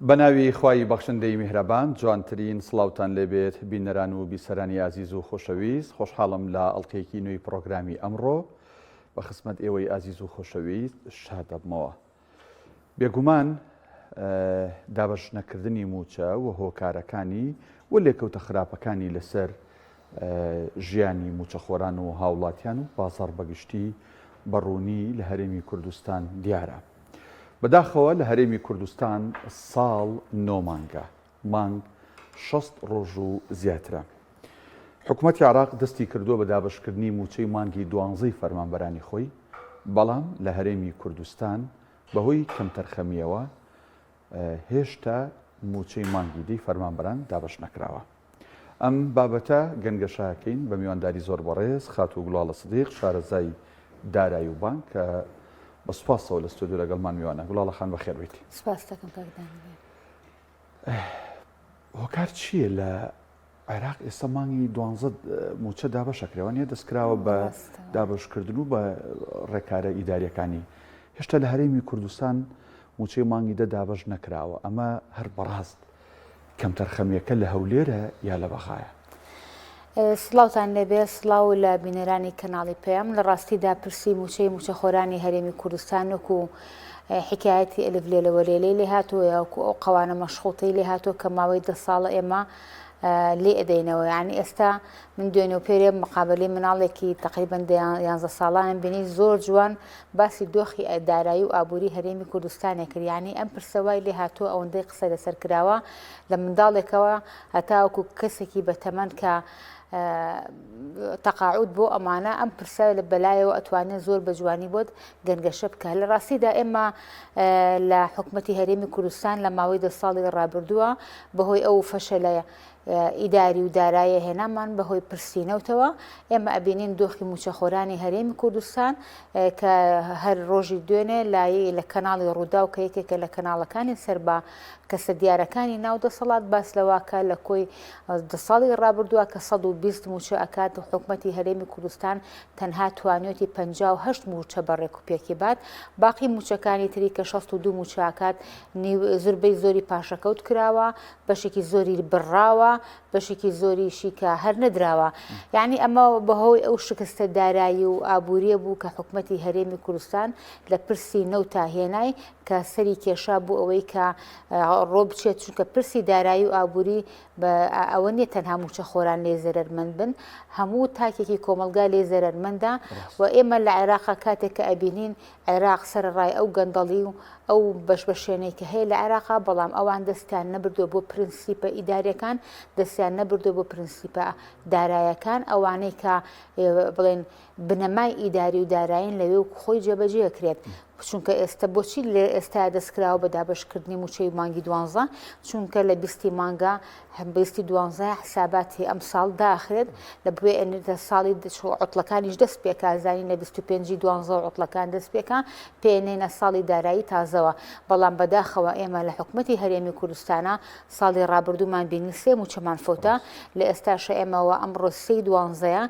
بەناوی خوای بەخشندەی میهرەبان جوانترین سڵاوتان لێبێت بینەران و بیسەرانی ئازیز و خۆشەویست خۆشحاڵم لە ئەڵقەیەکی نوێی پڕۆگرامی ئەمڕۆ بە خزمەت ئێوەی ئازیز و خۆشەویست شاد دەبمەوە. بێگومان دابەشنەکردنی مووچە و هۆکارەکانی و لێکەوتە خراپەکانی لەسەر ژیانی مووچەخۆران و هاوڵاتیان و بازاڕ بەگشتی بە ڕوونی لە هەرێمی کوردستان دیارە. بەداخەوە لە هەرێمی کوردستان ساڵ نۆ مانگە، مانگ 60 ڕۆژ و زیاترە. حکومەتی عێراق دەستی کردووە بە دابەشکردنی مووچەی مانگی دوانزەی فەرمانبەرانی خۆی، بەڵام لە هەرێمی کوردستان بەهۆی کەمتەرخەمییەوە هێشتا مووچەی مانگی دەی فەرمانبەران دابەش نەکراوە. ئەم بابەتە گەنگەشەکەین بە میوانداری زۆر بەڕێز خاتوو گوڵاڵە سدیق شارەزای دارایی و بانک کە بە سوپاسەوە لە ستۆدیۆ لەگەڵمان میوانە. گوڵاڵە خان بەخێر بێیت. سوپاس دەکەم کاک دانیال. هۆکار چییە لە عێراق ئێستا مانگی دوانزە مووچە دابەشەکرێ وانە دەستکراوە بە دابەشکردن و بە ڕێکارە ئیداریەکانی هێشتا لە هەرێمی کوردستان مووچەی مانگی دە دابەش نەکراوە ئەمە هەر بەڕاست کەمتەرخەمیەکە لە هەولێرە یا لە بەغایە؟ سڵاوتان لێبێ سڵاو لە بینەرانی کەناڵی پەیام لە ڕاستیدا پرسی مووچەی مووچەخۆرانی هەرێمی کوردستان وەکو حکایەتی ئەلف لێلەوە لێلەی لێ هاتووە یاوەکو ئەو قەوانە مەشخوتەی لێ هاتووە کە ماوەی دە ساڵە ئێمە لێ ئەدەینەوە یعنی ئێستا من دوێنێ و پێرێ مقابلەی مناڵێکی تقریبا یانزە ساڵانم بینی زۆر جوان باسی دۆخی دارایی و ئابووری هەرێمی کوردستانێ کرد یعنی ئەم پرسە وای لێ هاتووە ئەوەندەی قسە لەسەر کراوە لە منداڵێکەوە هەتاوەکو کەسێکی بەتەمەن کە تەقاعود بۆ ئەمانە ئەم پرسە لە بەلایەوە ئەتوانێت زۆر بە جوانی بۆت گەنگەشە بکە لە ڕاستیدا ئێمە لە حکومەتی هەرێمی کوردستان لە ماوەی دە ساڵی ڕابردووە بەهۆی ئەو فەشەلە ئیداری و دارایە هێنامان بەهۆی پرسی نەوتەوە ئێمە ئەبینین دۆخی موچەخۆرانی هەرێمی کوردستان کە هەر ڕۆژی دوێنێ لای لە کەناڵی ڕووداو کە یەکێکە لە کەناڵەکانی سەر بە کەسە دیارەکانی ناو دەسەڵات باس لەوە کە لە کۆی دە ساڵی ڕابردووە کە 120 مووچە ئەکات و حکومەتی هەرێمی کوردستان تەنها توانیوتی 58 مووچە بە ڕێکوپێکی بات باقی مووچەکانی تری کە 62 مووچە ئەکات زوربەی زۆری پاشەکەوت کراوە بەشێکی زۆری بڕاوە بەشێکی زۆریشی کە هەر نەدراوە یعنی ئەمە بەهۆی ئەو شکستە دارایی و ئابووریە بوو کە حکومەتی هەرێمی کوردستان لە پرسی نەوتا هێنای کە سەری کێشا بۆ ئەوەی کە ڕۆ بچێت چونکە پرسی دارایی و ئابووری ئەوە نییە تەنها مووچەخۆران لێ زەرەرمەند بن هەموو تاکێکی کۆمەڵگا لێ زەرەرمەندە و ئێمە لە عێراقا کاتێک کە ئەبینین عێراق سەرەڕای ئەو گەندەڵی و ئەو بەش بەشێنەی کە هەیە لە عێراقا بەڵام ئەوان دەستیان نەبردووە بۆ پرنسیپە ئیداریەکان دەستیان نەبردووە بۆ پرنسیپە دارایەکان ئەوانەی کە بڵێن بنەمای ئیداری و دارایین لەوێ و خۆی جێبەجێ کرێت چونکە ئێستا بۆچی لە ئێستا دەستکراوە بە دابەشکردنی مووچەی مانگی دوانزە چونکە لە بیستی مانگا بیستی دوانزە حساباتی ئەم ساڵ داخرێت لە بوێ ئەنێتە ساڵی عوتڵەکانیش دەست پێکا زانین لە 25 دوانزە عوتڵەکان دەست پێکا پێنێنە ساڵی دارایی تازەوە بەڵام بەداخەوە ئێمە لە حکومەتی هەرێمی کوردستانە ساڵی ڕابردوومان بینی سێ مووچەمان فەوتا لە ئێستاشە ئێمەوە ئەمڕۆ سێی دوانزەیە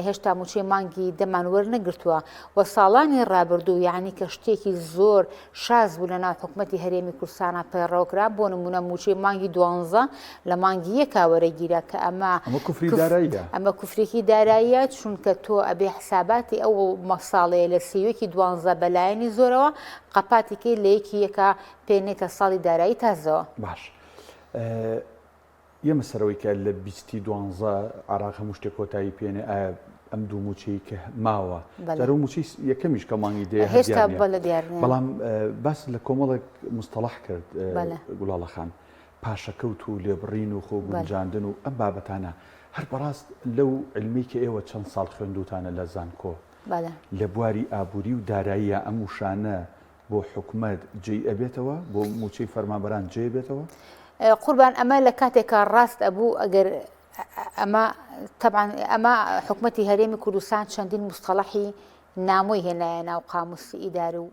هێشتا مووچەی مانگی دەمان وەرنەگرتووە و ساڵانی ڕابردوو یعنی کە شتێکی زۆر شاز بوو لەناو حکومەتی هەرێمی کوردستانا پەیڕەوکرا بۆ نمونە مووچەی مانگی دوانزە لە مانگی یەکا وەرەگیرا کە ئەمە ئەمە کوفری داراییە ئەمە کوفرێکی داراییە چونکە تۆ ئەبێ حساباتی ئەو ساڵەیە لە سیوەکی دوانزە بەلایەنی زۆرەوە قەپاتی کەی لە یەکی یەکا پێ نێتە ساڵی دارایی تازەوە. باش یەمە سەرەوەی کە لە بیستی دوانزە عراق هەموو شتێک کۆتایی پێنێ ئایا ئەم دوو موچەی کە ماوە جارە موچەی یەکەمیش کە مانگی دێ هێشتا بەڵێ دیار نییە بەڵام باس لە کۆمەڵێک مستەڵح کرد گوڵاڵە خان پاشەکەوت و لێبڕین و خۆ گونجاندن و ئەم بابەتانە هەر بەڕاست لەو علمی کە ئێوە چەند ساڵ خوێندوتانە لە زانکۆ لە بواری ئابووری و داراییە ئەم وشانە بۆ حکومەت جێی ئەبێتەوە؟ بۆ مووچەی فەرمانبەران جێ بێتەوە؟ قوربان ئەمە لە کاتێکا ڕاست ئەبوو ئەگەر ئەمە تەبعەن ئەمە حکومەتی هەرێمی کوردستان چەندین مستەڵەحی نامۆی هێنایە ناو قاموسی ئیداری و.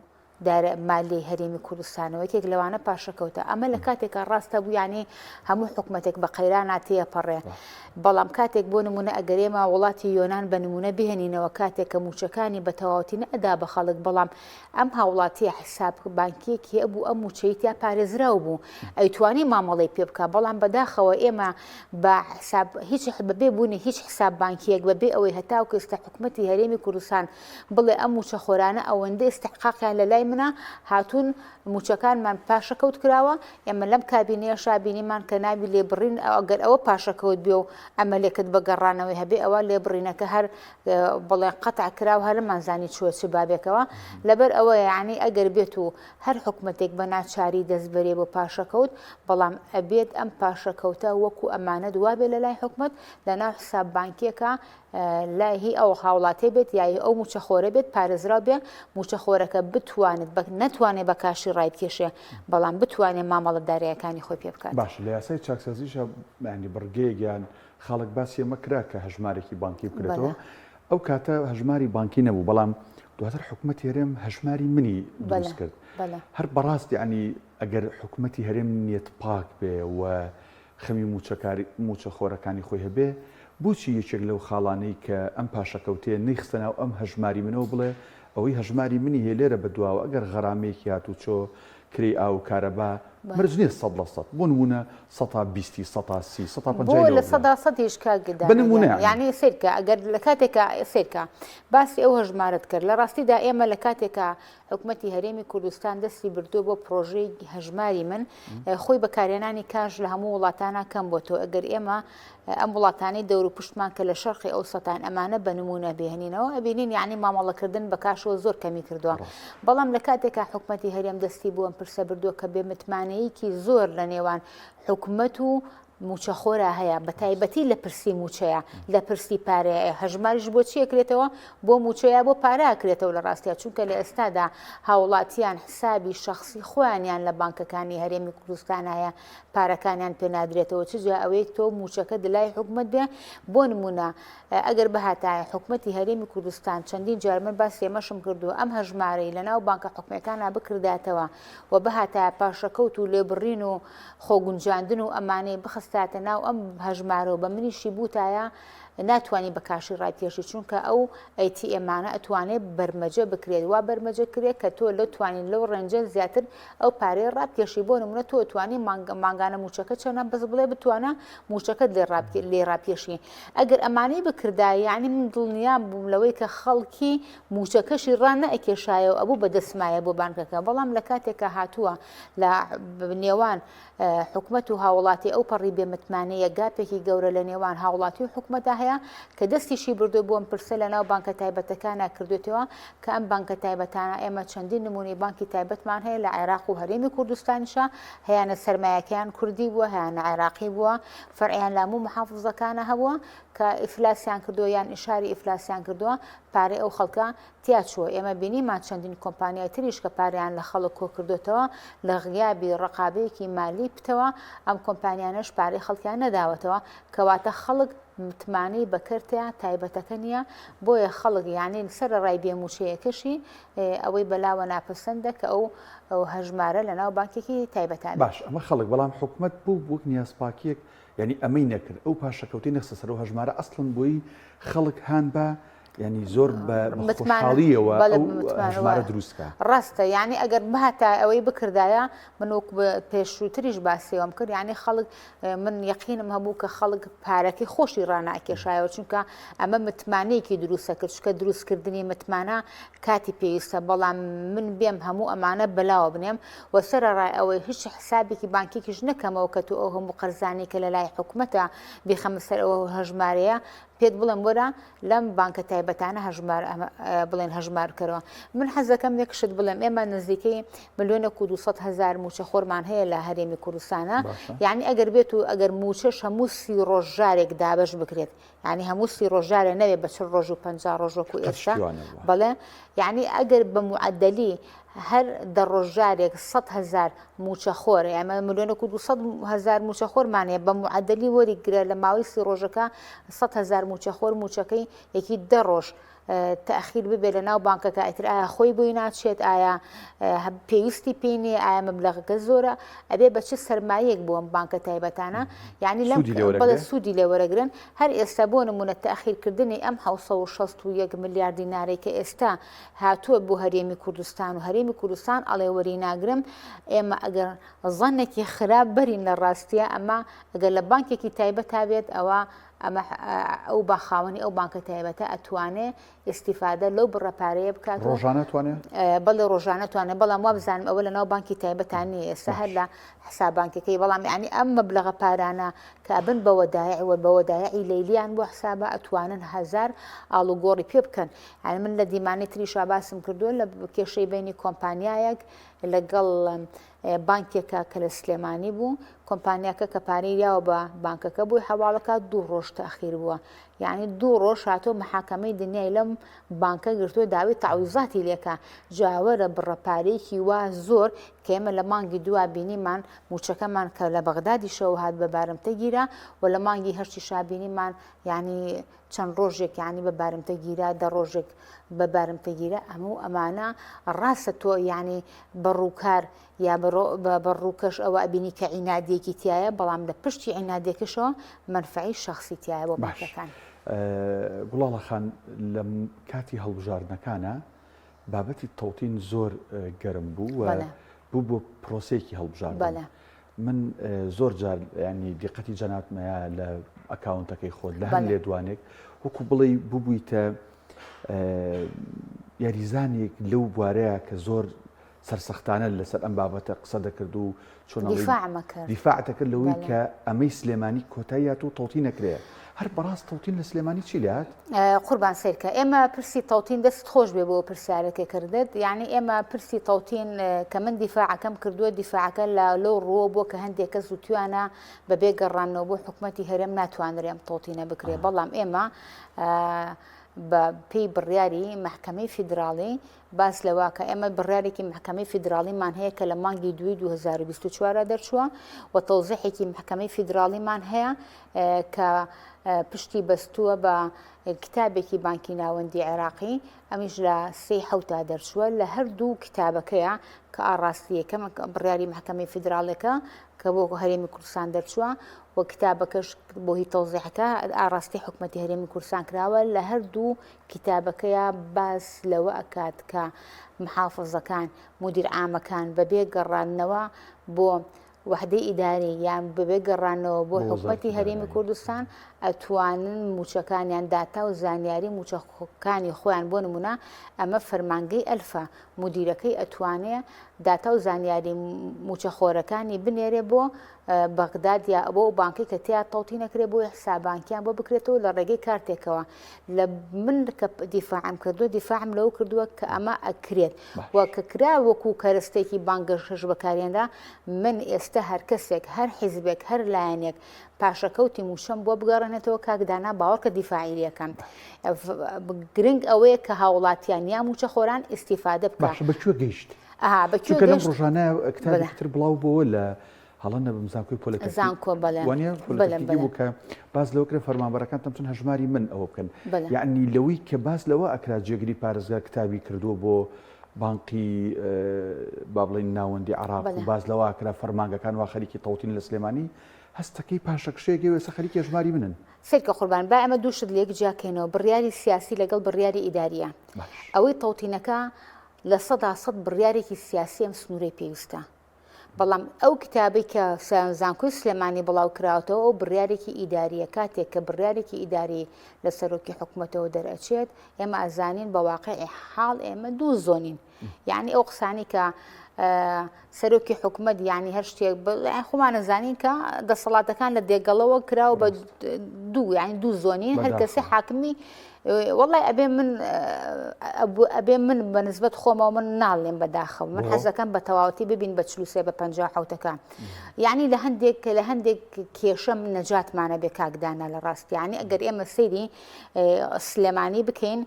دارە مالیەی هەرێمی کوردستانەوە یەکێک لەوانە پاشەکەوتە ئەمە لە کاتێکا ڕاستە بوو یانی هەموو حکومەتێک بە قەیرانا تێپەڕێ بەڵام کاتێک بۆ نمونە ئەگەر ئێمە وڵاتی یۆنان بە نمونە بهێنینەوە کاتێک کە موچەکانی بە تەواوەتی نەئەدا بە خەڵک بەڵام ئەم هاوڵاتیە حساب بانکیەکی هەبوو ئەم موچەی تیا پارێزراو بوو ئەیتوانی مامەڵەی پێ بکا بەڵام بەداخەوە ئێمە بە حساب هیچ بەبێ بوونی هیچ حساب بانکیەک بەبێ ئەوەی هەتاوکو ئێستا حکومەتی هەرێمی کوردستان بڵێ ئەم موچەخۆرانە ئەوەندە ئیستحقاقیان لە لای منە هاتوون موچەکانمان پاشەکەوت کراوە ئێمە لەم کابینەیەشا بینیمان کە ناوی لێبڕین ئەگەر ئەوە پاشەکەوت بێ و ئەمەلێکت بە گەڕانەوەی هەبێ ئەوە لێبڕینەکە هەر بڵێ قەتع کرا و هەرمان زانی چووە چ بابێکەوە لەبەر ئەوە یعنی ئەگەر بێت و هەر حکومەتێک بە ناچاری دەست بەرێ بۆ پاشەکەوت بەڵام ئەبێت ئەم پاشەکەوتە وەکو ئەمانەت وابێ لە لای حکومەت لە ناو حساب بانکیەکە لای هی ئەو هاوڵاتیە بێت یا هی ئەو موچەخۆرە بێت پارێزراو بێ موچەخۆرەکە بتوانێت بە نەتوانێت بە کاشی ڕایبکێشێ بەڵام بتوانێت مامەڵە دارایەکانی خۆی پێ بکات. باشە لە یاسای چاکسازیشا یانی بڕگەیەک یان خاڵێک باسی ئەمە کرا کە هەژمارێکی بانکی بکرێتەوە ئەو کاتە هەژماری بانکی نەبوو بەڵام دواتر حکومەتی هەرێم هەژماری منی دروست کرد هەر بەڕاست یعنی ئەگەر حکومەتی هەرێم نیەت پاک بێ و خەمی مووچەکاری مووچەخۆرەکانی خۆی هەبێ، بۆچی یەکێک لەو خاڵانەی کە ئەم پاشەکەوتەیە نەیخستە ناو ئەم هەژماری منەوە بڵێ ئەوەی هەژماری منی هەیە لێرە بەدواوە ئەگەر غەرامەیەکی هاتوچۆ کرێی ئاو و کارەبا مەرج نییە سەد لە سەد بۆ نموونە سەتا بیستی سەتا سی سەتا بۆ پەنجای لە لەوە بدات سەدا سەدیش کاک بە دانا نموونە گیان یانی. یانی سەیرکە ئەگەر لە کاتێکا سەیرکە باسی ئەو هەژمارەت کرد لە ڕاستیدا ئێمە لە کاتێکا حکومەتی هەرێمی کوردستان دەستی بردووە بۆ پرۆژەی هەژماری من خۆی بەکارهێنانی کاش لە هەموو وڵاتانە کەم بۆتەوە ئەگەر ئێمە ئەم وڵاتانەی دەور و پشتمان کە لە شەرقی ئەوسەتان ئەمانە بە نمونە بهێنینەوە ئەبینین یعنی مامەڵەکردن بە کاشەوە زۆر کەمی کردووە بەڵام لە کاتێکا حکومەتی هەرێم دەستی بۆ ئەم پرسە بردووە کە بێ متمانەیەکی زۆر لە نێوان حکومەت و مووچەخۆرا هەیە بەتایبەتی لە پرسی مووچەیە لە پرسی پارەیە هەژماریش بۆ چی ئەکرێتەوە بۆ مووچەیە بۆ پارە ئەکرێتەوە لە ڕاستیا چونکە لە ئێستادا هاوڵاتیان حسابی شخصی خۆیانیان لە بانکەکانی هەرێمی کوردستان هەیە پارەکانیان پێ نادرێتەوە چ جا ئەوەی تۆ مووچەکە دلای حکومت بێ بۆ نمونە ئەگەر بهاتایە حکومەتی هەرێمی کوردستان چەندین جار من باسی ئەمەشم کردووە ئەم هەژمارەی لەناو بانکە حکومیەکانا بکرداتەوە و بهاتایە پاشەکەوت و لێبڕین و خۆگونجاندن و ئەمانەی بخستاتە ناو ئەم هەژمارەوە بە منیشی بوتایە ناتوانی بە کاشی ڕایبکێشی چونکە ئەو ATM انە ئەتوانێ بەرمەجە بکرێت وا بەرمەجە کرێت کە تۆ لە توانین لەو range ە زیاتر ئەو پارەیە ڕابکێشی بۆ نمونە تۆ توانی مانگانە موچەکە چەنە بەس بڵێ بتوانە موچەکەت لێ لێ ڕاپێشی ئەگەر ئەمانەی بکردایە یعنی من دڵنیام بووم لەوەی کە خەڵکی موچەکەشی ڕان نەئەکێشایەوە ئەبوو بە دەسمایە بۆ بانکەکە بەڵام لە کاتێکا هاتووە لە نێوان حکومەت و هاوڵاتی ئەو پەڕی بێ متمانەیە گاپێکی گەورە لە نێوان هاوڵاتی و حکومەتدا هەیە کە دەستیشی بردووە بۆ ئەم پرسە لە ناو بانکە تایبەتەکانا کردوێتەوە کە ئەم بانکە تایبەتانە ئێمە چەندین نمونەی بانکی تایبەتمان هەیە لە عێراق و هەرێمی کوردستانیشا هەیانە سەرمایەکەیان کوردی بووە هەیانە عێراقی بووە فەرعیان لە هەموو محافزەکانە هەبووە کە ئیفلاسیان کردووە یان ئیشاری ئیفلاسیان کردووە پارەی ئەو خەڵکە تیا چووە، ئێمە بینیمان چەندین کۆمپانیای تریش کە پارەیان لە خەڵک کۆکردۆتەوە لە غیابی ڕەقابەیەکی مالی پتەوە ئەم کۆمپانیانەش پارەی خەڵکیان نەداوەتەوە، کەواتە خەڵک متمانەی بە کەرتە تایبەتەکە نییە، بۆیە خەڵک یانی سەرەڕای بێ مووچەیەکەشی ئەوەی بەلاوە ناپەسەندە کە ئەو هەژمارە لەناو بانکێکی تایبەتا بێت. باش ئەمە خەڵک، بەڵام حکومەت بۆ وەک نیازپاکییەک یانی ئەمەی نەکرد، ئەو پاشەکەوتەی نەخستە سەر ئەو هەژمارە ئەسڵەن بۆی خەڵک هان با یانی زۆر بە خۆشحاڵیەوە ئەو هەژمارە دروست کا. ڕاستە یانی ئەگەر بهاتایە ئەوەی بکردایە من وەک پێشووتریش باسیەوەم کرد یانی خەڵک من یەقینم هەبوو کە خەڵک پارەکەی خۆشی ڕاناکێشایەوە چونکە ئەمە متمانەیەکی دروستە کرد چونکە دروستکردنی متمانە کاتی پێویستە بەڵام من بێم هەموو ئەمانە بەلاوە بنێم و سەرەڕای ئەوەی هیچ حسابێکی بانکیکیش نەکەمەوە کە تۆ ئەو هەموو قەرزانەی کە لە لای حکومەتە بیخەمە سەر ئەو هەژمارەیە پێت بڵێم وەرە لەم بانکە تایبەتانە هەژمار بڵێن هەژمار بکەرەوە من حەزەکەم یەک شت بڵێم ئێمە نزیکەی ملیۆنێک و 200 هزار موچە خۆرمان هەیە لە هەرێمی کوردستانە یعنی ئەگەر بێت و ئەگەر موچەش هەموو سی ڕۆژ جارێک دابەش بکرێت یعنی هەموو سی ڕۆژ جارێ نەوێ بە چل ڕۆژ و 50 ڕۆژ وەکو ئێستا بەڵێ یعنی ئەگەر بە معدلی هەر دە ڕۆژ جارێک 100 هزار مووچەخۆر، ئێمە ملیۆنێک و 200 هەزار مووچەخۆرمان هەیە، بە معەدەلی وەریگرە لە ماوەی سی ڕۆژەکە 100 هەزار مووچەخۆر مووچەکەی یەکی دە ڕۆژ. تەئخیر ببێ لە ناو بانکەکە ئیتر ئایا خۆی بۆی ناچێت ئایا پێویستی پێی نییە ئایا مەبلەغەکە زۆرە ئەبێ بە چ سەرمایەک بۆ ئەم بانکە تایبەتانە یعنی لەم بەڵێ سوودی لێ وەرەگرن هەر ئێستا بۆ نمونە تەئخیرکردنی ئەم 661 ملیار دینارەی کە ئێستا هاتووە بۆ هەرێمی کوردستان و هەرێمی کوردستان ئەڵێ وەری ناگرم ئێمە ئەگەر زەنێکی خراپ بەرین لە ڕاستیە ئەمە ئەگەر لە بانکێکی تایبەتا بێت ئەوە ئەمە ئەو با خاوەنی ئەو بانکە تایبەتە ئەتوانێ ئیستیفادە لەو بڕە پارەیە بکات ڕۆژانە توانێ؟ بەڵێ ڕۆژانە توانێ بەڵام وابزانم ئەوە لەناو بانکی تایبەتان نییە ئێستا هەر لە حساب بانکەکەی بەڵام یعنی ئەم مەبلەغە پارانە کە ئەبن بە وەدایع و بە وەدایعی لەیلیان بۆ حسابە ئەتوانن هەزار ئاڵوگۆڕی پێ بکەن یعنی من لە دیمانەی تریشا باسم کردووە لە کێشەی بینی کۆمپانیایەک لەگەڵ بانکێکە کە لە سلێمانی بوو، کۆمپانیاکە کە پارەی یاوە بە بانکەکە بۆی حەواڵەکات دوو ڕۆژ تاخیر بووە یعنی دوو ڕۆژ هاتۆ محاکەمەی دنیای لەم بانکە گرتووە داوی تەعویزاتی لێکا جاوەرە بڕە پارەیەکی وا زۆر کە ئێمە لە مانگی دوا بینیمان موچەکەمان کە لە بەغدادیشەوە هات بە بارمتە گیرا و لە مانگی هەشتیشا بینیمان یعنی چەند ڕۆژێک یانی بە بارمتە گیرا دە ڕۆژێک بە بارمتە گیرا ئەمە و ئەمانە ڕاستە تۆ یانی بە ڕووکار یا بە ڕووکەش ئەوە ئەبینی کە عینادیەکی تایە بەڵام لە پشتی عینادیەکەشەوە مەنفعی شخصی تایە بۆ بانکەکان. گوڵاڵە خان لە کاتی هەڵبژاردنەکانە بابەتی تەوتین زۆر گەرم بوو و بوو بۆ پرۆسەیەکی هەڵبژاردن. من زۆر جار ینی دیقەتی جەنابمەیە لە ئەکاونتەکەی خۆت لە هەر لێدوانێک وەکو بڵێ ببوویتە یاریزانێک لەو بوارەیە کە زۆر سەرسەختانە لەسەر ئەم بابەتە قسە دەکرد و چۆن دیفاع دەکرد لەوەی کە ئەمەی سلێمانی کۆتاییات و تەوتی نەکرێ هەر بەڕاست تەوتین لە سلێمانی چی لات؟ قوربان سەیرکە ئێمە پرسی تەوتین دەست خۆش بێ بۆ پرسیارەکە کردت یعنی ئێمە پرسی تەوتین کە من دیفاعەکەم کردووە دیفاعەکە لە لەو ڕووە بۆ کە هەندێک کەس وتویانە بەبێ گەڕانەوە بۆ حکومەتی هەرێم ناتوانرێ ئەم تەوتینە بکرێ بەڵام ئێمە بە پێی بڕیاری مەحکەمەی فیدراڵی باس لەوە کە ئێمە بڕیارێکی مەحکەمەی فیدراڵیمان هەیە کە لە مانگی دووی 2024 دەرچووە و تەوزیحێکی مەحکەمەی فیدراڵیمان هەیە کە پشتی بەستووە بە کتابێکی بانکی ناوەندی عێراقی ئەمیش لە سێی حەوتا دەرچووە لە هەردوو کتابەکەیە کە ئاڕاستی یەکەم بڕیاری مەحکەمەی فیدراڵێکە کە بۆ هەرێمی کوردستان دەرچووە و کتابەکەش بۆ هی تەوزیحەکە ئاڕاستی حکومەتی هەرێمی کوردستان کراوە لە هەردوو کیتابەکەیا باس لەوە ئەکات کە محافزەکان، مودیر عامەکان بەبێ گەڕاندنەوە بۆ وەحدەی ئیداری یان بەبێ گەڕانەوە بۆ حکومەتی هەرێمی کوردستان ئەتوانن موچەکانیان داتا و زانیاری موچەکانی خۆیان بۆ نمونە ئەمە فەرمانگەی ئەلفە مودیرەکەی ئەتوانێ داتا و زانیاری موچەخۆرەکانی بنێرێ بۆ بەغداد یا بۆ ئەو بانکەی کە تیا تەوتی نەکرێ بۆی حساب بانکیان بۆ بکرێتەوە لە ڕێگەی کارتێکەوە لە من کە دیفاعم کردووە دیفاعم لەوە کردووە کە ئەمە ئەکرێت و کە کرا وەکو کەرەستێکی بانگەشەش بەکارێنرا من ئێستا هەر کەسێک هەر حیزبێک هەر لایەنێک پاشەکەوتی مووچەم بۆ بگەڕێنێتەوە کاک دانا باوەڕکە دیفاعی لەکەم گرنگ ئەوەیە کە هاوڵاتیان یا مووچەخۆران ئیستیفادە بکە باشە بە کوێ گەیشت ئەها بە کوێ گەیشت لەم ڕۆژانە کتابێکی تر بڵاو بۆوە لە هەڵە نەبم زانکۆی پۆلەتەکنیک زانکۆ بەڵێ وانە پۆلەتەکنیکی بوو کە باس لەوە کرا فەرمانبەرەکان تەمچن هەژماری من ئەوە بکەن یعنی لەوەی کە باس لەوە ئەکرا جێگری پارێزگار کتابی کردووە بۆ بانقی با بڵێین ناوەندی عراق و باس لەوە ئەکرا فەرمانگەکان وا خەریکی تەوتین لە سلێمانی هەستەکەی پاشەکشەیەک ئێستا خەریکی هەژماری منن. سەیرکە قوربان با ئێمە دوو شت لێک جیا کەینەوە بڕیاری سیاسی لەگەڵ بڕیاری ئیداریە ئەوەی تەوتینەکە 100% بڕیارێکی سیاسی ئەم سنوورەی پێویستە بەڵام ئەو کتابەی کە زانکۆی سلێمانی بڵاو کراوەتەوە ئەو بڕیارێکی ئیداریە کاتێک کە بڕیارێکی ئیداری لە سەرۆکی حکوومەتەوە دەرئەچێت ئێمە ئەزانین بە واقعی حاڵ ئێمە دوو زۆنین یعنی ئەو قسانی کە سەرۆکی حکومەت یعنی هەر شتێک خۆمانە زانین کە دەسەڵاتەکان لە دێگەڵەوە کراوە بە دوو یعنی دوو زۆنین هەر کەسێ حاکمی وەڵای ئەبێ من ئەبێ من بە نسبەت خۆمەوە من ناڵێم بەداخەوە من حەزەکەم بە تەواوەتی ببین بە 43 بە 57ەکە یعنی لە هەندێک لە هەندێک کێشەم نەجاتمانە بێ کاکدانە لە ڕاست یعنی ئەگەر ئێمە سەیری سلێمانی بکەین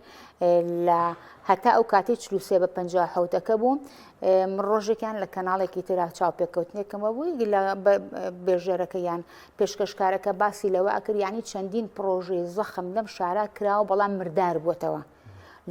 لە هەتا ئەو کاتی 43 بە 57ەکە بوو من ڕۆژێکیان لە کەناڵێکی ترا چاوپێکەوتنێکەمە بووی لە بێژەرەکە یان پێشکەشکارەکە باسی لەوە ئەکرد یانی چەندین پڕۆژەی زەخم لەم شارە کراوە بەڵام مردار بووەتەوە.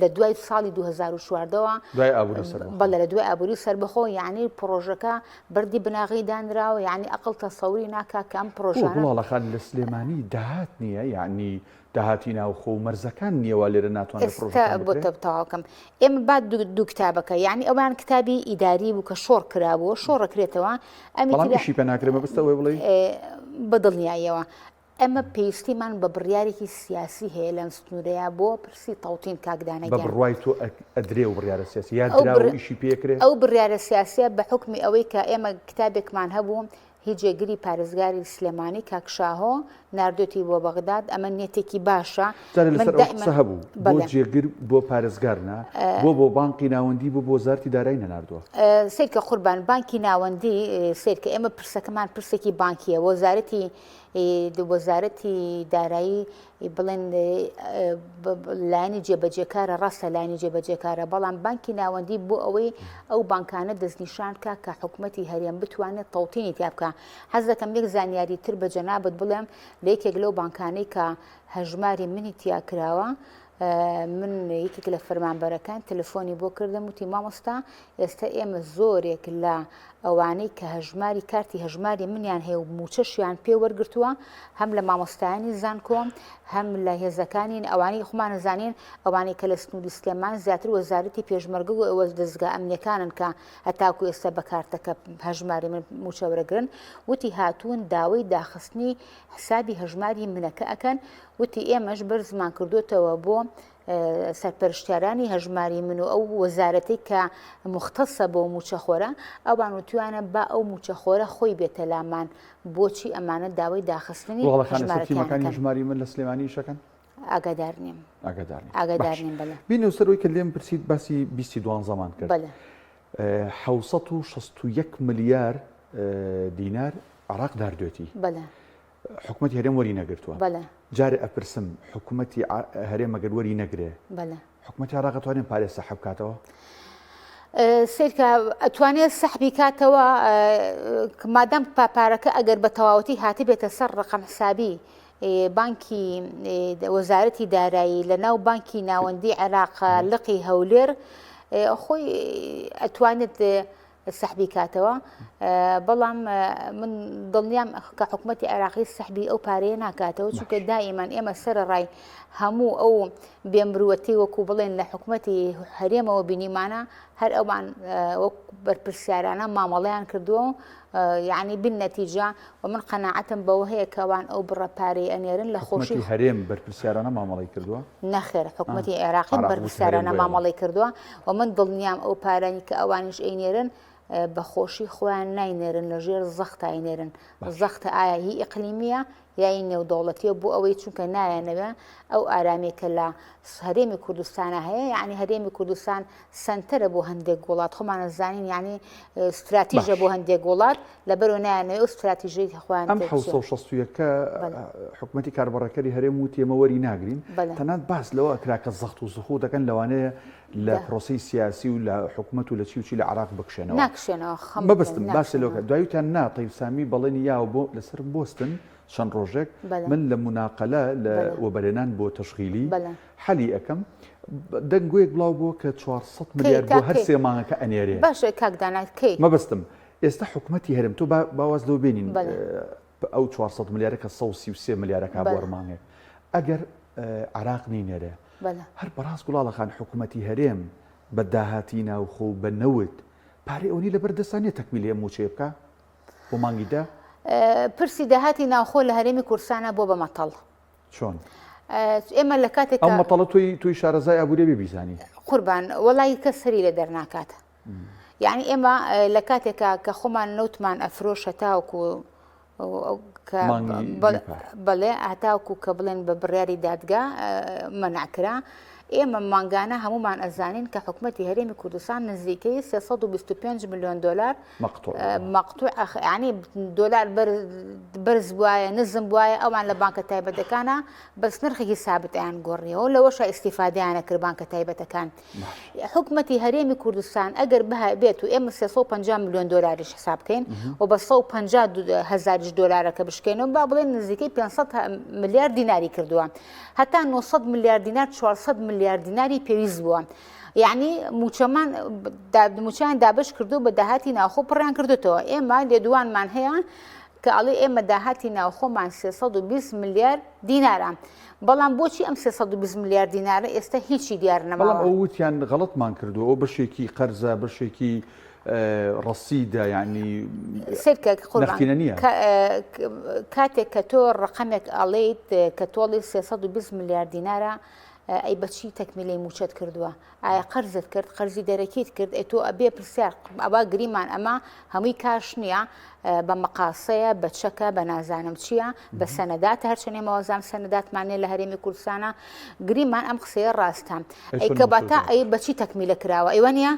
لە دوای ساڵی 2014 وە دوای ئابووری سەربەخۆ بەڵێ لە دوای ئابووری سەربەخۆ یعنی پڕۆژەکە بەردی بناغەی دانراوە یعنی ئەقڵ تەسەوری ناکا کە ئەم بۆ پڕۆژانە گوڵاڵە خان لە سلێمانی داهات نییە یعنی داهاتی ناوخۆ و مەرزەکان نییە وا لێرە ناتوانرێت ئێستا پڕۆژەکان بۆ بکرێ؟ تەواوکەم ئێمە با دوو کتابەکە یعنی ئەوان کتابی ئیداری بوو کە شۆڕ کرابووە شۆڕەکرێتەوە ئەمی بەڵام تریا ئیشی پێ ناکرێ مەبەستە ئەوەی بڵێی؟ بە دڵنیاییەوە ئێمە پێویستیمان بە بڕیارێکی سیاسی هەیە لەم سنوورەیا بۆ پرسی تەوتین کاک دانا بە گیان. بڕوای تۆ ئەدرێ ئەو بڕیارە سیاسیە یا ئەو دراوە بڕ و ئیشی پێکرێ؟ ئەو بڕیارە سیاسیە بە حوکمی ئەوەی کە ئێمە کتابێکمان هەبوو هی جێگری پارێزگاری سلێمانی کاک شاهۆ ناردوێتی بۆ بەغداد ئەمە نیەتێکی باشە جارێ من لەسەر ئەو دائیمەن قسە هەبوو بۆ بەڵێ. جێگر بۆ پارێزگار نا بۆ بۆ بانقی ناوەندی بۆ بۆ وەزارەتی دارایی نەناردووە؟ سەیرکە قوربان بانکی ناوەندی سەیرکە ئێمە پرسەکەمان پرسێکی بانکیە وەزارەتی وەزارەتی دارایی بڵێن لایەنی جێبەجێکارە ڕاستە لایەنی جێبەجێکارە بەڵام بانکی ناوەندی بۆ ئەوەی ئەو بانکانە دەستنیشان بکە کە حکوومەتی هەرێم بتوانێت تەوتینی تیا بکە حەز دەکەم یەک زانیاری تر بە جەنابت بڵێم لە یەکێک لەو بانکانەی کە هەژماری منی تیا کراوە من یەکێک لە فەرمانبەرەکان تەلەفۆنی بۆ کردم وتی مامۆستا ئێستا ئێمە زۆرێک لە ئەوانەی کە هەژماری کارتی هەژماری منیان هەیە و مووچەشیان پێ وەرگرتووە هەم لە مامۆستایانی زانکۆ هەم لە هێزەکانی ئەوانەی خۆمان زانین ئەوانەی کە لە سنووری سلێمان زیاتر وەزارەتی پێشمەرگە و ئەوە دەزگا ئەمنیەکانن کە هەتاکو ئێستا بە کارتەکە هەژماری من مووچە وەرەگرن وتی هاتوون داوای داخستنی حسابی هەژماری منەکە ئەکەن وتی ئێمەش بەرزمان کردوتەوە بۆ سەرپەرشتیارانی هەژماری من و ئەو وەزارەتەی کە موختەسە بۆ مووچەخۆرە، ئەوان وتویانە با ئەو مووچەخۆرە خۆی بێتە لامان، بۆچی ئەمانە داوای داخستنی گوڵاڵە خان ئێستا هەژمارەکەیان تیمەکانی ئەکەن؟ هەژماری من لە سلێمانی ئیشەکەن؟ ئاگادار نیم. ئاگادار نیت. ئاگادار باش. نیم بەلێ. بینەوە سەر ئەوەی کە لێم پرسیت باسی بیستی دوانزەمان کرد. بەلێ. 761 ملیار دینار عێراق داردوێتی. بەلێ. حکومەتی هەرێم وەری نەگرتووە. بەلێ. جارێ ئەپرسم حکومەتی هەرێم ئەگەر وەری نەگرێ. بەلێ. حکومەتی عێراق ئەتوانێ پارێ سەحب کاتەوە؟ سەیرکە ئەتوانێ سەحبی کاتەوە مادام پارەکە ئەگەر بە تەواوەتی هاتبێتە سەر ڕقم حسابی بانکی وەزارەتی دارایی لە ناو بانکی ناوەندی عێراق لقی هەولێر خۆی ئەتوانێت سەحبی کاتەوە بەڵام من دڵنیام کە حکوومەتتی عێراقی سەحبی ئەو پارەیە ناکاتەوە چونکە دائیمان ئێمە سەرڕای هەموو ئەو بێمروەتی وەکو بڵێن لە حکوومەتتی هەرێمەوە بینیمانە هەر ئەوان وەک بەرپرسیارانە مامەڵیان کردووە یعنی بن نەتیجە و من قەناعەتم بەوە هەیە کەوان ئەو بڕە پارەی ئەنێرن لە خۆشی هەرێم بەرپرسیارانە مامەڵی کردووە نەخێر حکومەتی عێراقی بەرپرسیارانە مامەڵەی کردووە و من دڵنیام ئەو پارانی کە ئەوانیش ئەینێرن بە خۆشی خۆیان ناینێرن لە ژێر زەختە ئەینێرن زەختە ئایا هی ئیقلیمیە یای نێودەوڵەتیە بۆ ئەوەی چونکە نایانەوێ ئەو ئارامیە کە لە هەرێمی کوردستانە هەیە یعنی هەرێمی کوردستان سەنتەرە بۆ هەندێک وڵات خۆمانە زانین یعنی ستراتیژە بۆ هەندێک وڵات لەبەرو نایانەوێ ئەو ستراتیژەی خۆیان ئەم تێک بچێ. 761 حکومەتی کاربەڕێکەری هەرێم وتی ئێمە وەری ناگرین بەلێ. تەنانەت باس لەوە ئەکرا کە زەخت و زخوت دەکەن لەوانەیە لە دە. پرۆسەی سیاسی و لە حکومەت و لە چی و چی لە عێراق بکشێنەوە. ناکشێنەوە خەم بکەن مەبەستم باس لەوە ناکشێنەوە. کە دوای وتیان نا تەیف سامی بەڵێنی یاوە بۆ لەسەرم بوەستن چەند ڕۆژێک بەلێ. من لە موناقەلە لە بەلێ. وەبەرهێنان بۆ تەشغیلی بەلێ. حەلی ئەکەم دەنگۆیەک بڵاو بووە کە 400 کەی ملیار تا بۆ هەر کەی؟ سێ مانگەکە ئەنێرێ. باشە کاک دانا کەی؟ مەبەستم ئێستا حکومەتی هەرێم تۆ با واز لەوە بێنین بەلێ. ئەو 400 ملیارە کە 133 ملیارەکە بۆ بەلێ. هەر مانگێک ئەگەر عێراق نینێرێ بەلێ. هەر بەڕاست گوڵاڵە خان حکومەتی هەرێم بە داهاتی ناوخۆ و بە نەوت پارەی ئەوەنەی لەبەر دەستا نییە تەکمیلی ئەم مووچەیە بکا بۆ مانگی دە؟ پرسی داهاتی ناوخۆ لە هەرێمی کوردستانا بووە بە مەتەڵ. چۆن؟ ئێمە لە کاتێک ئەو مەتەڵە تۆی تۆی شارەزای ئابووری بێ بیزانی. قوربان وەڵی کەس سەری لێ دەرناکات. یعنی ئێمە لە کاتێکا کە خۆمان نەوتمان ئەفرۆش هەتاوەکو کە بەڵێ هەتاوەکو کە بڵێن بە بڕیاری دادگا مەنع کرا ئێمە مانگانە هەمومان ئەزانین کە حکوومەتی هەرێمی کوردستان نزیکەی 325 میلیۆن دلار مەقتوع ینی دۆلار بەرز بواە نزم بواە ئەوان لە بانکە تایبەتەکانە بەس نرخێکی سابتیان گۆڕیەوە لەوەشە ئیسیفادیانە کرد بانکە تایبەتەکان حکومەتی هەرێمی کوردستان ئەگەر بێت و ئێمە 350 میلیۆن دۆلاریش حساب بکەین و بە 150 هەزاریش دۆلارەکە بشکێنەوە با بڵێن نزیکەی 500 ملیار دیناری کردووە هەتا 900 ملیار دینار 400 ملیار. ملیار دیناری پێویست بووە. یعنی موچەمان موچیان دابش کردو بە داهاتی ناوخۆ پڕیان کردوتەوە ئێمە لێدوانمان هەیە کە ئەڵێ ئێمە داهاتی ناوخۆمان 320 ملیار دینارە بەڵام بۆچی ئەم 320 ملیار دینارە ئێستا هیچی دیار نەماوە؟ بەڵام ئەو وتیان غەڵەتمان کردووە ئەو بەشێکی قەرزە بەشێکی ڕەسیدە یعنی سەیرکە قوربان نەختینە نییە. کاتێک کە تۆ ڕقەمێک ئەڵێیت کە تۆڵی 320 ملیار دینارە ئەی بەچی تەکمیلەی موچەت کردووە ئایا قەرزت کرد قەرزی دەرەکیت کرد ئەی تۆ ئەبێ پرسیار ئەوە گریمان ئەمە هەمووی کاش نییە بە مەقاسەیە بە چەکە بە نازانم چییە بە سەنەدات هەرچەند ئێمە وازان سەنەداتمان نیە لە هەرێمی کوردستانە گریمان ئەم قسەیە ڕاستە ئەی کە باتا ئەی بەچی تەکمیلە کراوە ئەیوە نییە؟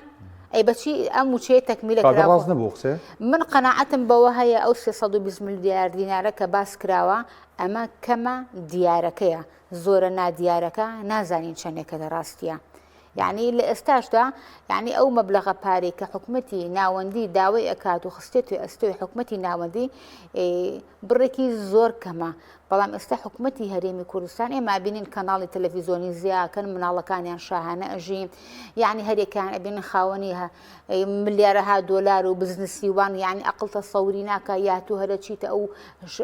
ئەی بەچی ئەم موچەیە تەکمیلە کراوە ڕاست نەبوو قسەیە؟ من قەناعەتم بەوە هەیە ئەو 320 ملیار دینارە کە باس کراوە ئەمە کەمە دیارەکەیە زۆرە نادیارەکە نازانین چەندێکە لە ڕاستیە یعنی لە ئێستاشدا یعنی ئەو مەبلەغە پارەی کە حکومەتی ناوەندی داوای ئەکات و خستێتی ئەستۆی حکومەتی ناوەندی بڕێکی زۆر کەمە بەڵام ئێستا حکومەتی هەرێمی کوردستان ئێمە ئەبینین کەناڵی تەلەفیزۆنی زیاکەن مناڵەکانیان شاهانە ئەژین یعنی هەرێکیان ئەبینن خاوەنی ملیارەها دۆلار و بزنسی وان یعنی ئەقڵ تەسەوری ناکە یا تو هەرە چیتە ئەو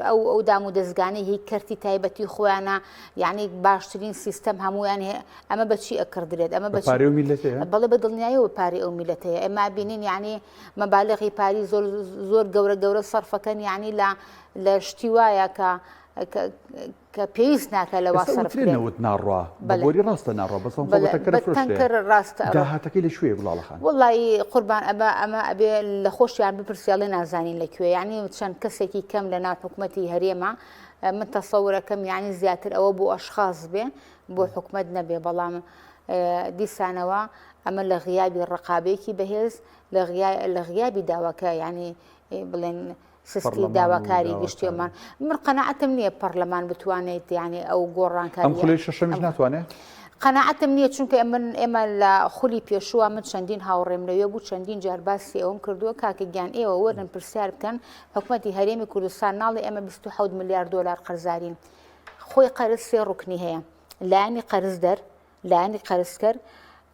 ئەو ئەو دام و دەزگانەی هی کەرتی تایبەتی خۆیانە یعنی باشترین سیستەم هەمویان هەیە ئەمە بەچی ئەکڕدرێت ئەمە بە پارەی ئەو میللەتەیە؟ بەڵێ بە دڵنیایەوە پارەی ئەو میللەتەیە ئێمە بینین یعنی مەبالغی پاری زۆر زۆر گەورە گەورە سەرفەکەن یعنی لە لە شتی وایە کە کە پێویست ناکە لەوە ئێستا سەرف وترێ کرێت. نەوت ناڕوا بە بەلێ. بۆری ڕاستە ناڕوا بەس خۆ بە بەلێ تەنکەر بە ئەفرۆشرێ تەنکەر ڕاستە ئەڕۆ. داهاتەکەی لە کوێیە گوڵاڵە خان؟ وەڵایی قوربان ئەمە ئەمە ئەبێ لە خۆشیان بپرسی ئەڵێ نازانین لە کوێ یعنی چەند کەسێکی کەم لە ناو حکومەتی هەرێمە من تەسەورەکەم یعنی زیاتر ئەوە بۆ ئەشخاص بێ بۆ حکومەت نەبێ بەڵام دیسانەوە ئەمە لە غیابی ڕقابێکی بەهێز لە غیابی داواکە یعنی بڵێن سستی داواکاری گشتیمان من قەناعەتم نییە پەرلەمان بتوانێت یعنی ئەو گۆڕانکاری ئەم خولەی شەشەمیش ناتوانێت؟ قەناعەتم نییە چونکە من ئێمە لە خولی پێشووە من چەندین هاوڕێم لەوێ بوو چەندین جار باسی ئەوم کردووە کاکە گیان ئێوە وەرن پرسیار بکەن حکومەتی هەرێمی کوردستان ناڵێ ئێمە 27 ملیار دۆلار قەرزارین خۆی قەرز سێ ڕوکنی هەیە لایەنی قەرزدەر لایەنی قەرزکەر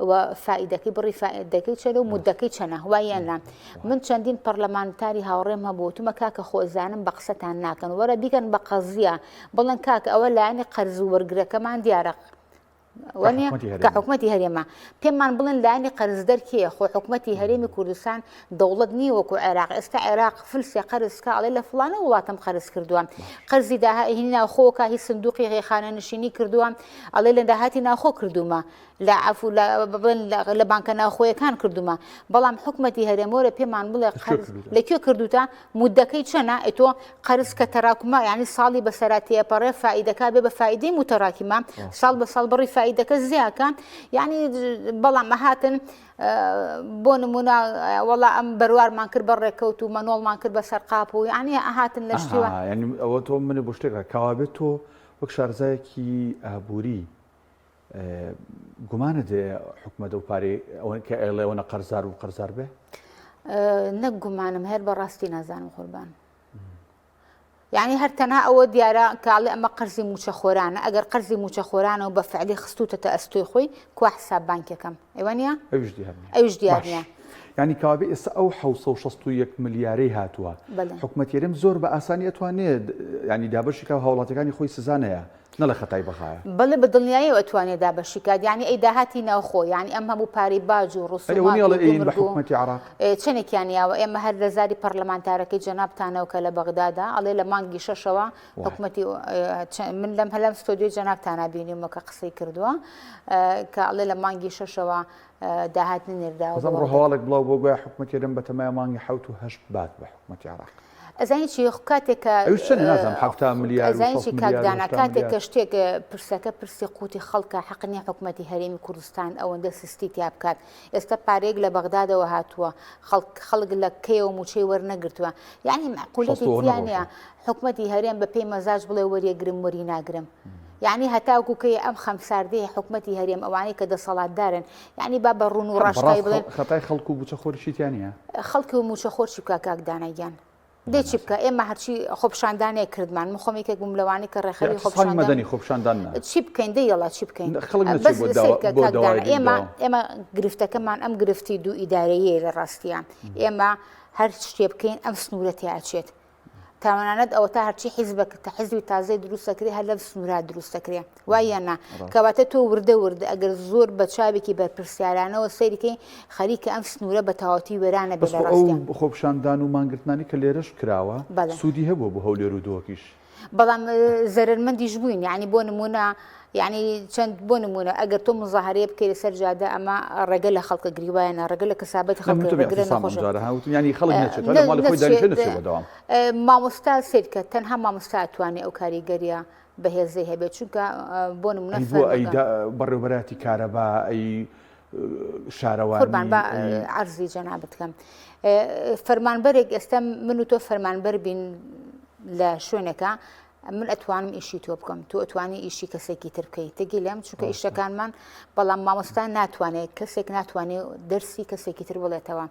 و فائیدەکەی بڕی فائیدەکەی چەنە و مدەکەی چەنە وایە نا من چەندین پەرلەمانتاری هاوڕێم هەبوو وتمە کاکە خۆزانم بە قسەتان ناکەن وەرە بیکەن بە قەزیە بڵێن کاکە ئەوە لایەنی قەرز و وەرگرەکەمان دیارە وانە کە حکومەتی هەرێمە پێمان بڵێن لایەنی قەرزدەر کێیە خۆ حکومەتی هەرێمی کوردستان دەوڵەت نییە وەکو عێراق ئێستا عێراق فلسێ قەرز کا ئەڵێ لە فڵانە وڵاتم قەرز کردووە قەرزی داها هی ناوخۆکە هی سندوقی خانەنشینی کردووە ئەڵێ لە داهاتی ناوخۆ کردوومە لە عەفو لە بڵێن لە بانکە ناوخۆیەکان کردوومە بەڵام حکومەتی هەرێم وەرە پێمان بڵێ قەرز لە کوێ کردوتە مودەکەی چەنە ئەی تۆ قەرز کە تەراکومە یعنی ساڵی بەسەرا تێپەڕێ فائیدەکە بێ بە فائیدەی متەراکیمە ساڵ بە ساڵ بڕی فائیدەکە زیاکە یعنی بەڵام ئەهاتن بۆ نمونە وەڵا ئەم بەروارمان کرد بە ڕێکەوت و مەنۆڵمان کرد بە سەرقاپ و یعنی ئەهاتن لە شتیوە ئەوە تۆ منە بۆ شتێکە کەوابێت تۆ وەک شارەزایەکی ئابووری گومانت هەیە حکومەت ئەو پارەی ئەوە کە ئەڵێ ئەوەنە قەرزار و قەرزار بێ؟ نەک گومانم هەر بە ڕاستی نازانم قوربان. یعنی هەر تەنها ئەوە دیارە کاڵێ ئەمە قەرزی موچەخۆرانە ئەگەر قەرزی موچەخۆرانە و بە فعلی خستوتەتە ئەستۆی خۆی کوا حساب بانکەکەم ئەوە نیە ئەویش دیار نیە ئەویش دیار نیە یعنی کەوابێ ئێستا ئەو 661 ملیارەی هاتووە حکومەت هەرێم زۆر بە ئاسانی ئەتوانێت ینی دابەشی کا هاوڵاتەکانی خۆی سزا نەیە نەڵێ خەتای بەغایە. بەڵێ بە دڵنیایەوە ئەتوانێ دابەشی کات یانی ئەی داهاتی ناوخۆ یانی ئەم هەموو پارەی باج و ئەرێ وە ڕسومات نیە و ئەڵێ ئەیەین بە گومرگ و حکومەتی عێراق؟ چەنێکیان یاوە ئێمە هەر لە زاری پەڕلەمانتارەکەی جەنابتانەوە کە لە بەغدادا ئەڵێ لە مانگی شەشەوە حکومەتی من لەم هەلەم ستۆدیۆی جەنابتانا بینیومە کە قسەی کردووە کە ئەڵێ لە مانگی شەشەوە داهات نەنێرداوە بەس بۆ ئەمڕۆ بەغدا. هەواڵێک بڵاو بووە گوایە حکومەتی هەرێم بەتەمایە مانگی حەوت و هەشت بات بە حکومەتی عێراق. ئەزانی چی خو کاتێک کە ئەویش چەنە نازانم 70 ملیار و ئەزانی 60 چی کاک ملیار و دانا 80 کاتێک ملیار کە شتێک پرسەکە پرسی قوتی خەڵکە حەق نییە حکومەتی هەرێمی کوردستان ئەوەندە سستی تیا بکات ئێستا پارەیەک لە بەغدادەوە هاتووە خەڵک خەڵک لە کەیەوە موچەی وەرنەگرتووە یعنی مەعقولیەتی 69 تیا نییە ڕۆژە حکومەتی هەرێم بە پێی مەزاج بڵێ وەریەگرم وەری ناگرم یعنی هەتاوکو کەی ئەم خەمساردەی حکومەتی هەرێم ئەوانەی کە دەسەڵاتدارن یعنی با بە ڕوون و ڕاشکاوی بەڕاست بڵێن خەتای خەڵک و موچەخۆریشی تیا نییە خەڵک و موچەخۆر چی بکا کاک دانا گیان؟ دەی چی بکە ئێمە هەرچی خۆپیشاندانێک کردمان من خۆم یەکێک بووم لەوانەی کە ڕێکخەری خۆپیشاندان مەدەنی خۆپیشاندان نا چی بکەین دەی یەڵا چی بکەین خەڵک نەچێ بەس بۆ داوا سەیرکە بۆ کاک داوای دانا ئێمە داوا. ئێمە گرفتەکەمان ئەم گرفتی دوو ئیدارەییە لە ڕاستیان ئێمە هەر شتێ بکەین ئەم سنوورە تیا ئەچێت تاوانانەت ئەوەتا هەرچی حیزبەک کە حیزبی تازەی دروست دەکرێ هەر لەم سنوورا دروست دەکرێ وای یان نا کەواتە تۆ وردە وردە ئەگەر زۆر بە چاوێکی بەرپرسیارانەوە سەیری کەی خەریکە ئەم سنوورە بە تەواوەتی وێرانە بێ بەس لە خۆ ئەو ڕاستیا. خۆپیشاندان و مانگرتنانەی کە لێرەش کراوە بەڵێ. سوودی هەبووە بۆ هەولێر و دهۆکیش. بەڵام زەرەرمەندیش بووین یانی بۆ نموونە یانی چەند بۆ نموونە ئەگەر تۆ مزاهرەیە بکەی لەسەر جادە ئەمە ڕێگە لە خەڵکە گری وایە نا ڕێگە لە کەسابەتی نە خەڵکە من وتم ڕێگرە اعتصام ئەم نەخۆشە جارە ها وتم یانی خەڵک نەچێت هەر لە ماڵی خۆی دانیشێ نەچێ بۆ دەوام. مامۆستا سەیرکە تەنها مامۆستا ئەتوانێ ئەو کاریگەریە بەهێزەی هەبێت چونکە بۆ نمونە ئەی بۆ ئەی بەڕێوبەراتی کارەبا ئەی شارەوانی قوربان با عەرزی جەنابت کەم فەرمانبەرێک ئێستا من و تۆ فەرمانبەر بین لە شوێنەکە من ئەتوانم ئیشی تۆ بکەم تۆ ئەتوانی ئیشی کەسێکی تر بکەیت تگی لەم چونکە ئیشەکانمان بەڵام مامۆستا ناتوانێت کەسێک ناتوانێت دەرسی کەسێکی تر بڵێتەوە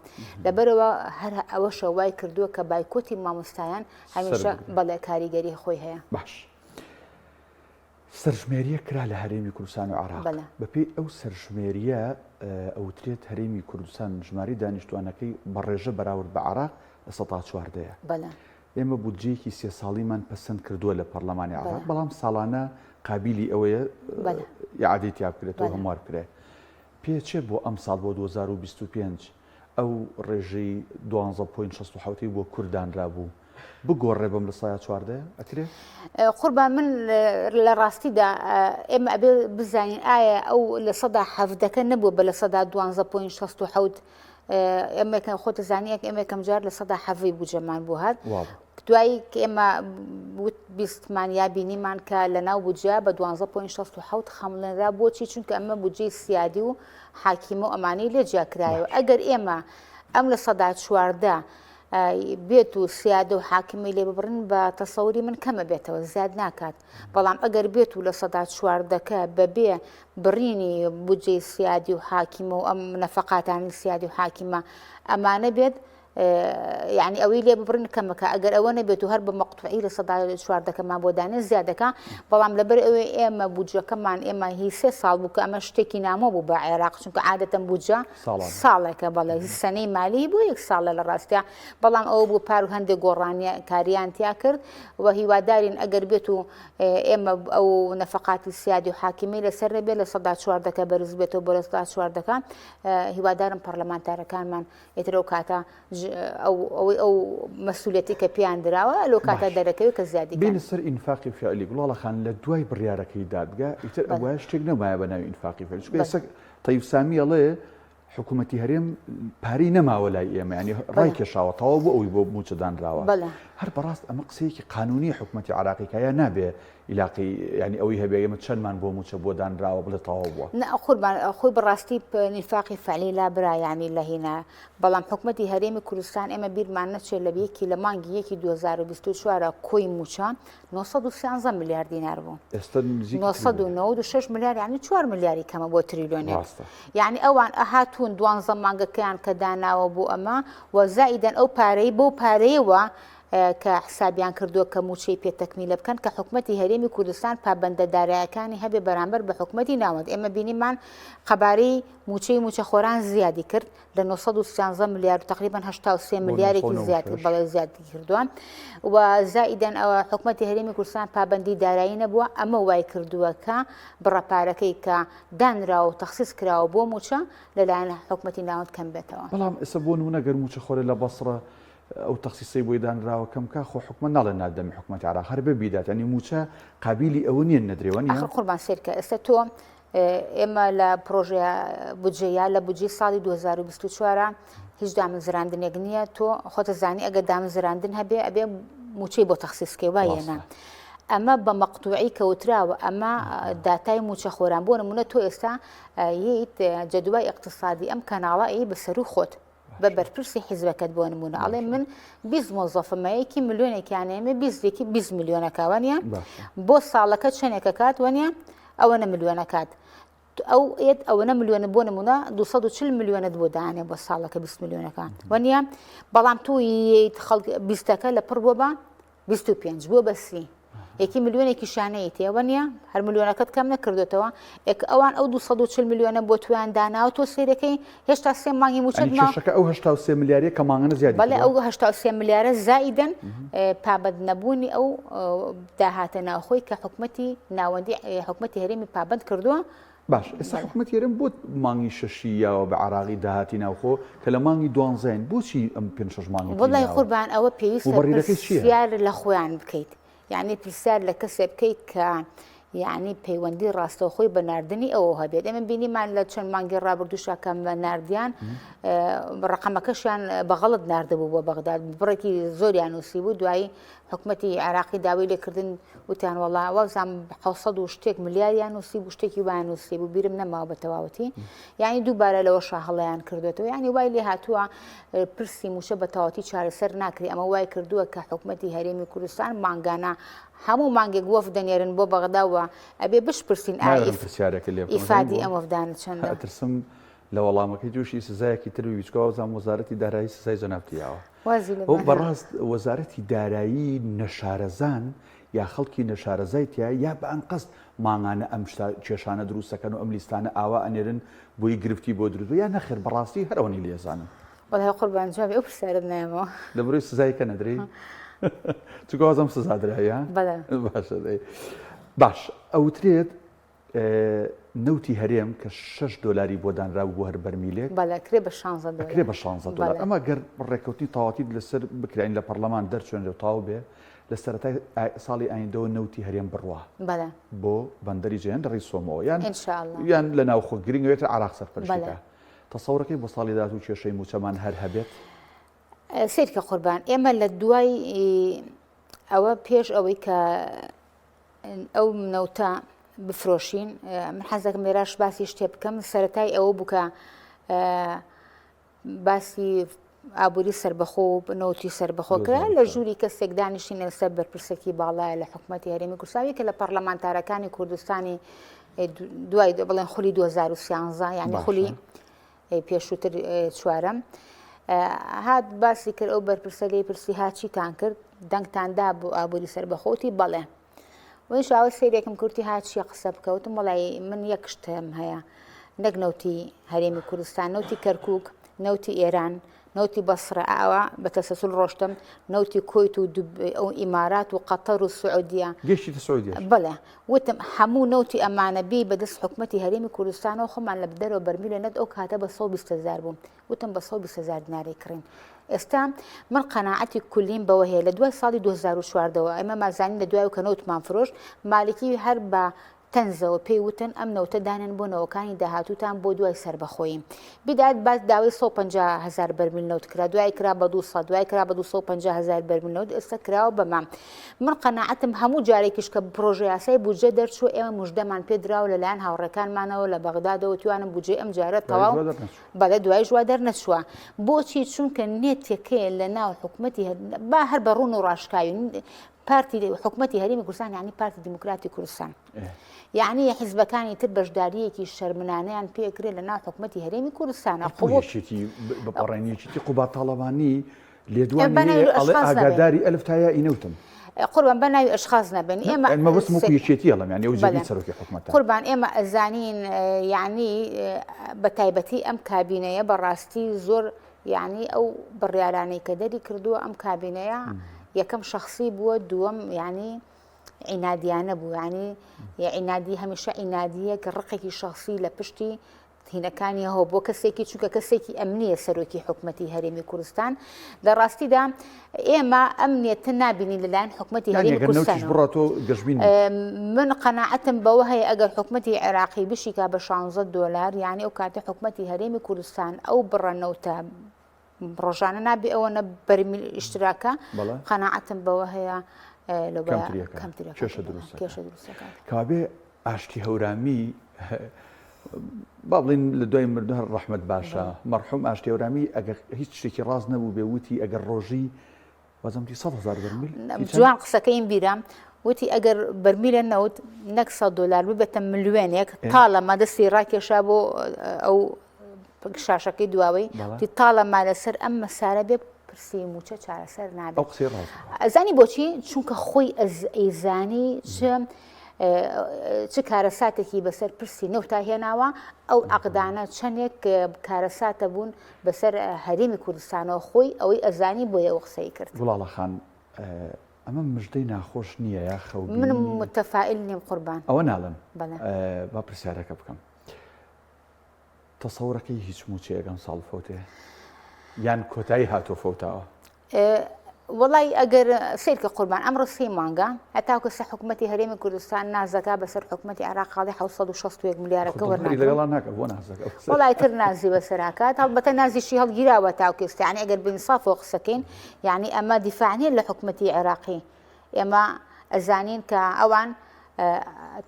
لەبەرەوە هەر ئەوەشە وای کردووە کە بایکۆتی مامۆستایان هەمیشە بەڵێ کاریگەری خۆی هەیە. باش سەرژمێریە کرا لە هەرێمی کوردستان و عراق بەپێی ئەو سەرژمێریە ئەوترێت هەرێمی کوردستان ژماری دانیشتوانەکەی بە ڕێژە بەراورد بە عراق لە سەتا چواردەیە ئێمە بودجەیەکی سێ ساڵیمان پەسەند کردووە لە پەرلەمانی عراق بەڵام ساڵانە قابلی ئەوەیە ئیعادەی تیا بکرێتەوە هەموار بکرێت پێچێ بۆ ئەمساڵ بۆ 2025 ئەو ڕێژەی دوانزە point 67 ی بۆ کورد دانرابوو بگۆڕێ بەم لە سایە چواردەیە ئەکرێ؟ قوربان من لە ڕاستیدا ئێمە ئەبێ بزانین ئایا ئەو لە سەدا حەڤدەکە نەبووە بە لە سەدا دوانزە point 67 ئێمەکە خۆتە زانیەک ئێمە یەکەم جار لە سەدا حەڤەی بودجەمان بۆ هات دوایی ئێمە وت بیستمان یا بینیمان کە لە ناو بودجە بە دوانزە point 67 خەمڵێنرا بۆچی چونکە ئەمە بودجەی سیادی و حاکیمە و ئەمانەی لێ جیا کرایەوە ئەگەر ئێمە ئەم 14% بێت و سیادە و حاکمی لێ ببڕن بە تەسەوری من کەمە بێتەوە زیاد ناکات بەڵام ئەگەر بێت و لە سەدا چواردەکە بەبێ بڕینی بودجەی سیادی و حاکیمە و ئەم نەفەقاتانی سیادی و حاکیمە ئەمانە بێت یعنی ئەوەی لێ ببڕن کەمەکە ئەگەر ئەوە نەبێت و هەر بە مەقتوعی لە سەدا چواردەکەمان بۆ دانێ زیادەکە بەڵام لەبەر ئەوەی ئێمە بودجەکەمان ئێمە هی سێ ساڵ بوو کە ئەمە شتێکی نامۆ بوو بە عێراق چونکە عادەتەن بودجە ساڵێکە بەڵێ سەنەی مالی بۆ یەک ساڵە لە ڕاستیا بەڵام ئەوە بوو پار و هەندێک گۆڕانیە کاریان تیا کرد و هیوادارین ئەگەر بێت و ئێمە ئەو نەفقاتی سیادی و حاکمی لەسەر نەبێت لە سەدا چواردەکە بەرز بێتەوە بۆ لە سەدا چواردەکە هیوادارم پەرلەمانتارەکانمان ئیتر ئەو کاتە ئەو ئەوەی ئەو مەسوولەتی کە پێیان دراوە لەو کاتە دەرەکەوێت کە زیادی بینە سەر ئینفاقی فعلی گوڵاڵە خان لە دوای بڕیارەکەی دادگا ئیتر ئەوە شتێک نەمایە بە ناوی ئینفاقی فعلی چونکە ئێستا تەیف سامی ئەڵێ حکوومەتی هەرێم پارەی نەماوە لای ئێمە ینی ڕای کێشاوە تەواو بۆ ئەوی بۆ موچە دانراوە هەر بەڕاست ئەمە قسەیەکی قانونی حکوومەتی عراقی کە یا نابێ ئیلاقی یانی ئەوەی هەبێ ئێمە چەندمان بۆ مووچە بۆ دانراوە بڵێ تەواو بووە. نا قوربان خۆی بەڕاستی نیفاقی فعلی لابرا یانی لە هینا بەڵام حکومەتی هەرێمی کوردستان ئێمە بیرمان نەچێت لە یەکی لە مانگی یەکی 2024 کۆی مووچە 913 ملیار دینار بوو ئێستا نزیک 996 ملیار یعنی 4 ملیاری کەمە بۆ تریلیۆنێک ڕاستە. یعنی ئەوان ئەهاتوون دوانزە مانگەکەیان کە داناوە بۆ ئەمە و زائیدەن ئەو پارەی بەو پارەیەوە کە حسابیان کردووە کە مووچەی پێ تەکمیلە بکەن کە حکومەتی هەرێمی کوردستان پابەندە دارایەکانی هەبێ بەرامبەر بە حکومەتی ناوەند ئێمە بینیمان قەبارەی مووچەی مووچەخۆران زیادی کرد لە 913 ملیار و تقریبا 83 ملیارێکی زیاد بەڵێ زیادی کردووە و زائیدەن ئەوە حکومەتی هەرێمی کوردستان پابەندی دارایی نەبووە ئەمە وای کردووە کە بڕە پارەکەی کە دانراوە و تەخسیس کراوە بۆ مووچە لەلایەن حکومەتی ناوەند کەم بێتەوە. بەڵام ئێستا بۆ نموونە گەر مووچەخۆرە لە بەسڕە ئەو تەخسیسەی بۆی دانراوە کەم کا خۆ حکومەت ناڵێ نادەمی حکومەتی عێراق هەر بێ بیدات یانی مووچە قابیلی ئەوە نییە نەدرێ وەنیە؟ ئاخر قوربان سەیرکە ئێستا تۆ ئێمە لە پرۆژە بودجەیە لە بودجەی ساڵی 2024 هیچ دامەزراندنێک نییە تۆ خۆتە زانی ئەگەر دامەزراندن هەبێ ئەبێ موچەی بۆ تەخسیسکەی وایە نا ئەمە بە مەقتوعی کەوتراوە ئەمە داتای موچە خۆران بۆ نمونە تۆ ئێستا یت جەدوای اقتصادی ئەم کەناڵە ئی بەسەرو خۆت بە بەرپرسی حیزبەکەت بۆ نمونە ئەڵێ من 20 مۆزەفمە یەکی ملیۆنێکیان ئێمە 20 یەکی 20 ملیۆنەکە وانە بۆ ساڵەکە چەندێکە کات وانە ئەوە نە ملیۆنەکات. ئەو ئێت ئەوەنە ملیۆنە بۆ نمونە 240 ملیۆنت بۆ دانێ بۆ ساڵەکە 20 ملیۆنەکان وەنیە بەڵام تۆ ییت خەڵک بیستەکە لە پڕ بۆ بە 25 بووە بە سی یەکی ملیۆنێکی شانەیە تێوە نییە هەر ملیۆنەکەت کەم نەکردوێتەوە ئێک ئەوان ئەو 240 ملیۆنە بۆ تویان داناوە تۆ سیرەکەی هێشتا سێ مانگی موچەت ماوە کێشەکە ئەو 83 ملیاریە کە مانگانە زیادی بەڵێ ئەو 83 ملیارە زائیدەن پابەند نەبوونی ئەو داهاتە ناوخۆی کە حکومەتی ناوەندی حکومەتی هەرێمی پابەند کردووە. باش ئێستا حکومەتی هەرێم بۆ مانگی شەشی یاوە بە عراقی داهاتی ناوخۆ کە لە مانگی دوانزەین بۆچی ئەم پێ شەش مانگی وڵی قوربان ئەوە پێویستە پرسیار لە خۆیان بکەیت یعنی پرسیار لە کەسێ بکەیت کە یعنی پەیوەندی ڕاستەوخۆی بە ناردنی ئەوە هەبێت ئێمە بینیمان لە چەند مانگی ڕابردووشا کە ناردیان ڕقەمەکەشیان بە غەڵت ناردبوو بۆ بەغداد بڕێکی زۆریان نووسی بوو دوایی حکومەتی عێراقی داوای لێکردن وتیان وەڵا وابزانم 600 و شتێک ملیاریان نووسی بوو شتێکی وایان نووسی بوو بیرم نەماوە بە تەواوەتی یعنی دووبارە لەوە شاهڵیان کردوێتەوە یعنی وای لێ هاتووە پرسی مووچە بە تەواوەتی چارەسەر ناکرێ ئەمە وای کردووە کە حکومەتی هەرێمی کوردستان مانگانە هەموو مانگێک وەف دەنێرن بۆ بەغدا و ئەبێ بشپرسین ئایف پرسیارێکە لێ ئیفادی ئەم وەفدانە چەندە ئەترسم لە وەڵامەکەی تووشی سزایەکی تر ببی چونکە وابزانم وەزارەتی دارایی سزای جەنابتی یاوە ئەو بەڕاست وەزارەتی دارایی نەشارەزان یا خەڵکی نەشارەزای تیا یا بە ئەنقەست مانگانە ئەم شتا کێشانە دروست دەکەن و ئەم لیستانە ئاوا ئەنێرن بۆی گرفتی بۆ دروست یا نەخێر بەڕاستی هەر ئەوەنی لێزانن وەڵای قوربان جوابی ئەو پرسیارەت نایەمەوە لە بڕی سزای کە نەدرێی چونکە وازم سزا درای ها بەڵێ باشە دەی باش ئەوترێت نەوتی هەرێم کە شەش دۆلاری بۆ دانرابوو بۆ هەر بەرمیلێک، بەڵێ ئەکرێ بە شانزە دۆلار. ئەکرێ بە شانزە دۆلار. ئەمە گەر ڕێککەوتنی تەواوەتی لەسەر بکرێ لە پەڕلەمان دەرچوێنرێ و تەواو بێ، لە سەرەتای ساڵی ئایندەوە نەوتی هەرێم بڕوا بۆ بەندەری جەیهان لە ڕێی سۆمۆوە یان یان لە ناوخۆ گرنگ ئەوێتر عێراق سەرپەرشتی بکا. تەسەورەکەی بۆ ساڵی داهاتوو کێشەی مووچەمان هەر هەبێت؟ سەیرکە قوربان ئێمە لە دوای ئەوە پێش ئەوەی کە ئەو نەوتە بفرۆشین من حەزەکەم لێراش باسی شتێ بکەم سەتای ئەوە بوو کە باسی ئابووری سربەخۆ و نەوتی سربەخۆ کرا لە ژووری کەسێک دانیشتین لەسەر بەرپرسێکی باڵایە لە حکوومەتتی هەرێمی کوردستانی کە لە پەرلەمانتارەکانی کوردستانی دوای بڵێن خولی 2013 یعنی خولی پێشووتر چوارەم هات باسی کرد ئەو بەرپرسە لێی پرسی ها چیتان کرد دەنگتان دا بۆ ئابووری سەربەخۆتی بەڵێ ویش ئاوە سەیرێکم کورتی ها چیە قسە بکەوتم وڵی من یەک شتم هەیە نەک نەوتی هەرێمی کوردستان نەوتی کەرکک نەوتی ئێران نەوتی بەسرە ئاوا بە تەسەسول ڕۆشتم نەوتی کۆیت و ئەو ئیمارات و قەتەر و سعودیە گەشتی سعودیە بەڵێ وتم هەموو نەوتی ئەمانە بی بەدەست حکومەتی هەرێمی کوردستانەوە خۆمان لە دەرەوە بەرمیلە نەت ئەو کاتە بە 120 هەزار بوو وتم بە 120 هەزار دیناری کڕین ئێستا من قەناعەتی کولیم بەوە هەیە لە دوای ساڵی 2014ەوە ئێمە مازانین لە دوای و کە نەوتمان فرۆشت مالکی هەر بە تەنزەوە پێی وتن ئەم نەوتە دانێن بۆ نەوەکانی داهاتووتان بۆ دوای سەربەخۆیی. بیدات باس داوای 150 هەزار بەرمیل نەوت کرا دوای کرا بە 200 دوای کرا بە 250 هەزار بەرمیل نەوت ئێستا کراوە بەمە. من قەناعەتم هەموو جارێکیش کە پرۆژە یاسای بودجە دەرچووە ئێمە مژدەمان پێ دراوە لەلایەن هاوڕێکانمانەوە لە بەغدادەوە توانم بودجەی ئەم جارە تەواو بەڵێ دوایش وا دەرنەچووە بۆچی چونکە نێتەکەیە لە ناو حکومەتی با هەر بە ڕوون و ڕاشکاوی پارتی حکومەتی هەرێمی کوردستان یعنی پارتی دیموکراتی کوردستان یعنی حیزبەکانی تر بەشداریەکی شەرمنانەیان پێکرێت لە ناو حکومەتی هەرێمی کوردستانە قوبێتی بەڕێنیەکی قوبا تاڵەبانی لێدوان ئاگاداری ئەلف تایا ئینەوتم قوربان بە ناوی ئەشخاص نەبن ئێمە مەبەستم وەکو یەکێتی ئەڵێم یانی ئەو جێگری سەرۆکی حکومەتە قوربان ئێمە ئەزانین یعنی بە تایبەتی ئەم کابینەیە بەڕاستی زۆر یەعنی ئەو بڕیارانەی کە دەری کردووە ئەم کابینەیە یەکەم شخصی بووە دووەم یعنی عینادیانە بوو ینی عینادی هەمیشە عینادیەک ڕقێکی شخصی لە پشتی هینەکانی هەوە بۆ کەسێکی چونکە کەسێکی ئەمنیە سەرۆکی حکوومەتتی هەرێمی کوردستان لە ڕاستیدا ئێمە ئەم نیەتە نابینین لەلایەن حکوومەتی هەرێمی کوردستان من قەناعەتم بەوە هەیە ئەگەر حکوومەتی عێراقی بشیکا بە 16 دۆلار یعنی ئەو کاتە حکوومەتی هەرێمی کوردستان ئەو بڕە نەوتە ڕۆژانە نابێ ئەوە نە بەرمیل ئیشتراکە قەناعەتم بەوە هەیە کێشە دروستەکە کابێ ئاشتی هەورامی با بڵین لە دوای مردن هەر ڕەحمەت باشە مەرحوم ئاشتی هەورامی ئەگەر هیچ شتێکی ڕاست نەبوو بێ وتی ئەگەر ڕۆژی وازم دی 100 هزار بەرمیل جوان قسەکەیم بیرە. وتی ئەگەر بەرمیلە نەوت نەک 100 دلار ببێتە ملیۆنێک تاڵەما دەستی ڕاکێشا بۆ ئەو شاشەکەی دواوەی وتی تاڵەما لەسەر ئەم مەسارە بێ پرسی موچە چارەسەر نابێت ئەزانی بۆچی چونکە خۆی ئەیزانی چ چ کارەساتێکی بەسەر پرسی نەوتا هێناوە ئەو عقدانە چەندێک کارەساتە بوون بەسەر هەرێمی کوردستانەوە خۆی ئەوەی ئەزانی بۆیە ئەو قسەی کرد. گوڵاڵە خان ئەمە مژدەی ناخۆش نییە یا خەو من متفائل نیم قوربان. ئەوە ناڵێم با پرسیارەکە بکەم تەسەورەکەی هیچ موچەیەک ئەم ساڵ فەوتێ یان کۆتایی هاتۆ فەوتاوە؟ وەڵی ئەگەر سیرکە قوربان ئەمڕۆ سێ مانگە هەتاکو سە حکوومەتتی هەرێمی کوردستان نازەکە بەسەر حکوومەتتی عراق خاڵی 661 ملیارەکە وەرناگەڵا ناکە بۆ نازەکە وڵای تر نازی بەسەراکات هەڵبەتە نازیشی هەڵگیراوە تاوکێستیانی ئەگەر بینسافەوە قسەکەین یعنی ئەمە دیفاعنیە لە حکوومەتتی عێراقی ئێمە ئەزانین کە ئەوان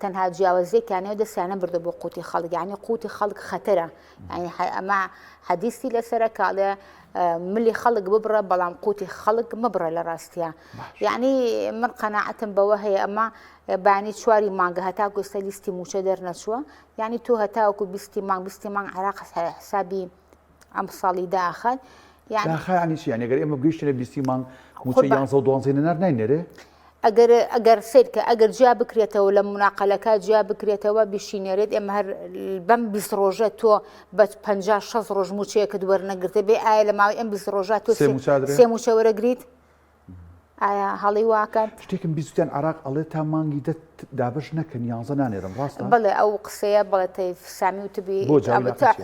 تەنها جیاوازیەکیانەوە دەستیان نەبردە بۆ قوتی خەڵک یعنی قوتی خەڵک خەتەرە یعنی ئەمە حەدیسی لەسەرە کاڵێ ملی خەڵک ببڕە بەڵام قوتی خەڵک مەبڕە لە ڕاستە یعنی من قەناعەتم بەوە هەیە ئەمە بانی چواری مانگە هەتا گوستە لیستی موچە دەرنەچووە یعنی تۆ هەتاوەکو بیستی مانگ بیستی مانگ عراق حسابی ئەمساڵی داخات یانی داخا یانی چی یانی گەر ئێمە بگەیشتینە بیستی مانگ مووچەی یانزە و دوانزەی نەنارد ناینێرێ؟ ئەگەر ئەگەر سەیرکە ئەگەر جیا بکرێتەوە لە مناقەلەکە جیا بکرێتەوە بیشینێرێت ئێمە هەر بەم 20 ڕۆژە تۆ بە 50 60 ڕۆژ مووچەیەکت وەرنەگرتە بێ ئایا لە ماوەی ئەم 20 ڕۆژە تۆ سێ مووچە وەرەگریت؟ ئایا هەڵی واکات؟ شتێکم بیستیان عراق ئەڵێ تا مانگی دە دابش نەکەن یانزە نانێرم ڕاستە؟ بەڵێ ئەو قسەیە بەڵێ تەیف سامی وتبی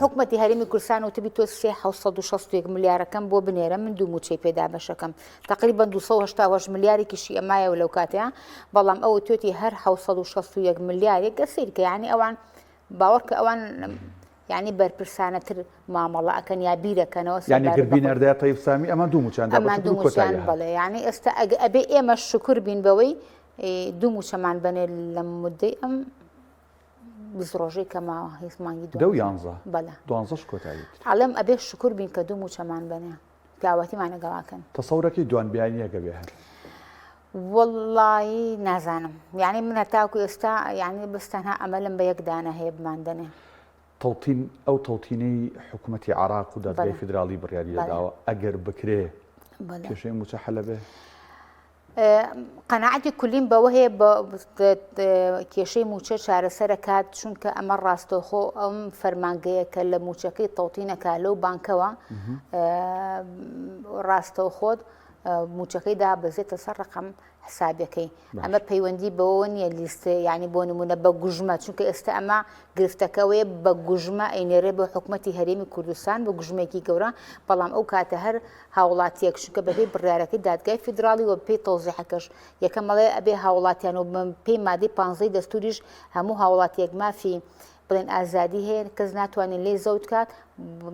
حکومەتی هەرێمی کوردستان وتبی تۆ سێ 661 ملیارەکەم بۆ بنێرە من دوو موچەی پێ دابەشەکەم تقریبا 288 ملیارێکیشی ئەمایەوە لەو کاتەیە بەڵام ئەو توێتی هەر 661 ملیارێک گە سیرکە یعنی ئەوان باوەڕکە ئەوان یانی بەرپرسانەتر مامەڵە ئەکەن یا بیرەکەنەوە یانی گەر بیناردایە تەیف سامی ئەمان دوو موچان ئەمان دوو موچان بەڵێ یانی ئێستا ئەگە ئەبێ ئێمە شکر بین بەوەی دوو موچەمان بەنێ لە مدەی ئەم بیست ڕۆژەی کە ماوە هیچ مانگی دە و یانزە بەڵێ دوانزەش کۆتایی ئەڵێم ئەبێ شکر بین کە دوو موچەمان بەنێ پیاوەتیمان لەگەڵاکەن. تەسەورەکەی دوان بیانیەکە بێ هەر. وەڵایی نازانم یانی من هەتاکو ئێستا یانی بەس تەنها ئەمەلم بە یەک دانە هەیە بماندەنێ. تەوتین ئەو تەوتینەی حکومەتی عێراق و دادگای فیدراڵی بڕیاری داوە ئەگەر بکرێ کێشەی مووچە حەلە بێ؟ قەناعەتی کولیم بەوە هەیە بە کێشەی مووچە چارەسەرەکات چونکە ئەمە ڕاستەوخۆ ئەم فەرمانگەیە کە لە مووچەکەی تەوتینەکە لەو بانکەوە ڕاستەوخۆت مووچەکەی دابەزێتە سەر ڕقم حسابەکەی ئەمە پەیوەندی بەوە نییە لیست ینی بۆ نمونە بە گوژمە چونکە ئێستا ئەمە گرفتەکەوەیە بە گوژمە ئەینێرێ بۆ حکوومەتتی هەرێمی کوردستان بە گوژمێکی گەورە بەڵام ئەو کاتە هەر هاوڵاتیەک چونکە بەپێی بڕیارەکەی دادگای فیدراڵی و بەپێی تەوزیحەکەش یەکەم ئەڵێ ئەبێ هاوڵاتیان و بەپێی مادەی پانزەی دەستوریش هەموو هاوڵاتیەک مافی بڵێن ئازادی هەیە کەس ناتوانێت لێ زەوت کات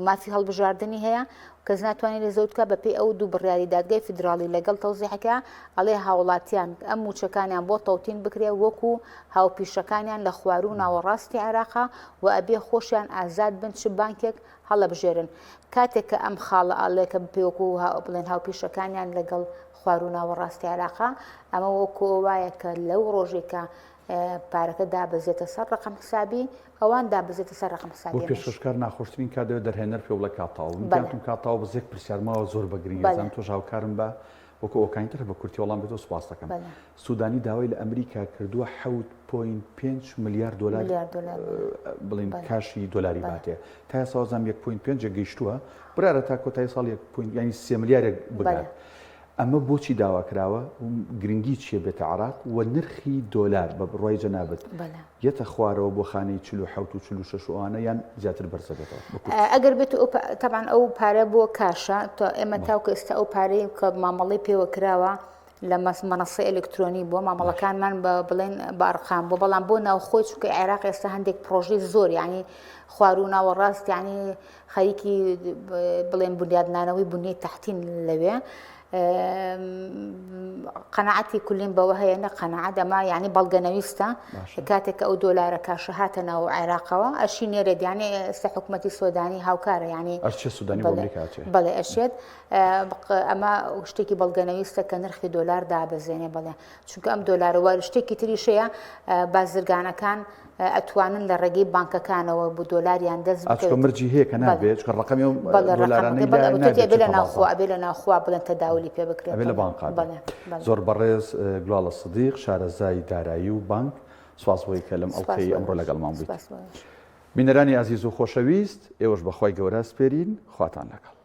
مافی هەڵبژاردننی هەیە کەس ناتوانێت لێ زەوت کات بەپێی ئەو دوو بڕیاری دادگای فیدراڵی لەگەڵ تەوزیحەکە ئەڵێ هاوڵاتیان ئەم موچەکانیان بۆ تەوتین بکرێ وەکو هاوپیشەکانیان لە خواروو ناوەڕاستی عێراقا و ئەبێ خۆشیان ئازاد بن چ بانکێک هەڵەبژێرن کاتێک کە ئەم خاڵە ئەڵێ کە بپێ وەکو بڵێن هاوپیشەکانیان لەگەڵ خواروو ناوەڕاستی عێراقا ئەمە وەکو وایە کە لەو ڕۆژێک کە پارەکە دابەزێتە سەر ڕقم حسابی ئەوان دابەزێتە سەر ڕقم حسابی بۆ پێشکەشکار ناخۆشترین کات دەوێت دەرهێنەر پێ بڵێ کات تەواو من پێم کات تەواو بەس یەک پرسیار ماوە زۆر بە گرنگی ئەزانم تۆش هاوکارم بە وەکو ئەوکانی تر بە کورتی وەڵام بێتەوە سوپاس دەکەم سودانی داوای لە ئەمریکا کردووە 7.5 ملیار دۆلار بڵین کاشی دۆلاری باتێ تا ئێستا وازانم 1.5 گەیشتووە بڕیارە تا کۆتایی ساڵ 1 point یانی 3 ملیارێک بگات ئەمە بۆچی داوا کراوە و گرنگی چییە بێتە عراق و نرخی دۆلار بە بڕوای جەنابت یەتە خوارەوە بۆ خانەی 47 و 46 و ئەوانە یان زیاتر بەرزەبێتەوە؟ ئەگەر بێت و تەبعەن ئەو پارە بۆ کاشە تۆ ئێمە تاوکە ئێستا ئەو پارەی کە مامەڵەی پێوە کراوە لە مەنەسەی ئەلکترۆنی بووە مامەڵەکانمان بە بڵێن بە ئەرقام بوو بەڵام بۆ ناوخۆی چونکە عێراق ئێستا هەندێک پرۆژەی زۆر یعنی خوارو ناوەڕاست یعنی خەریکی بڵێن بنیادنانەوەی بنیەی تەحتین لەوێ. قەناعەتی کولیم بەوە هەیە نە قەناعەت ئەمە یعنی بەڵگەنەویستە کاتێک کە ئەو دۆلارە کاشە هاتە ناو عێراقەوە ئەشی نێرێت یعنی ئێستا حکوومەتی سۆدانی هاوکارە یعنی ئەرچێ سودانی بۆ ئەمریکا ئەچێ بەڵێ ئەشێت ئەمە شتێکی بەڵگەنەویستە کە نرخی دۆلار دابەزێنێ بەڵێ چونکە ئەم دۆلارە وە شتێکی تریشەیە بازرگانەکان ئەتوانن لە ڕێگەی بانکەکانەوە بۆ دۆلاریان دەست بکەوێت. مەرجی هەیە کە نابێت چونکە ڕەقەمی ئەو دۆلارانەی لایە نابێت ئەبێ لە ناوخۆ ئەبێ لە ناوخۆ بڵێن تەداولی پێ بکرێت ئەبێ لە بانقا بێت. زۆر بەڕێز گوڵاڵە سدیق شارەزای دارایی و بانک سوپاس بۆی کە لەم ئەڵقەی ئەمڕۆ لەگەڵمان بوویت. بینەرانی ئازیز و خۆشەویست ئێوەش بەخوای گەورە ئەسپێرین خواتان لەگەڵ.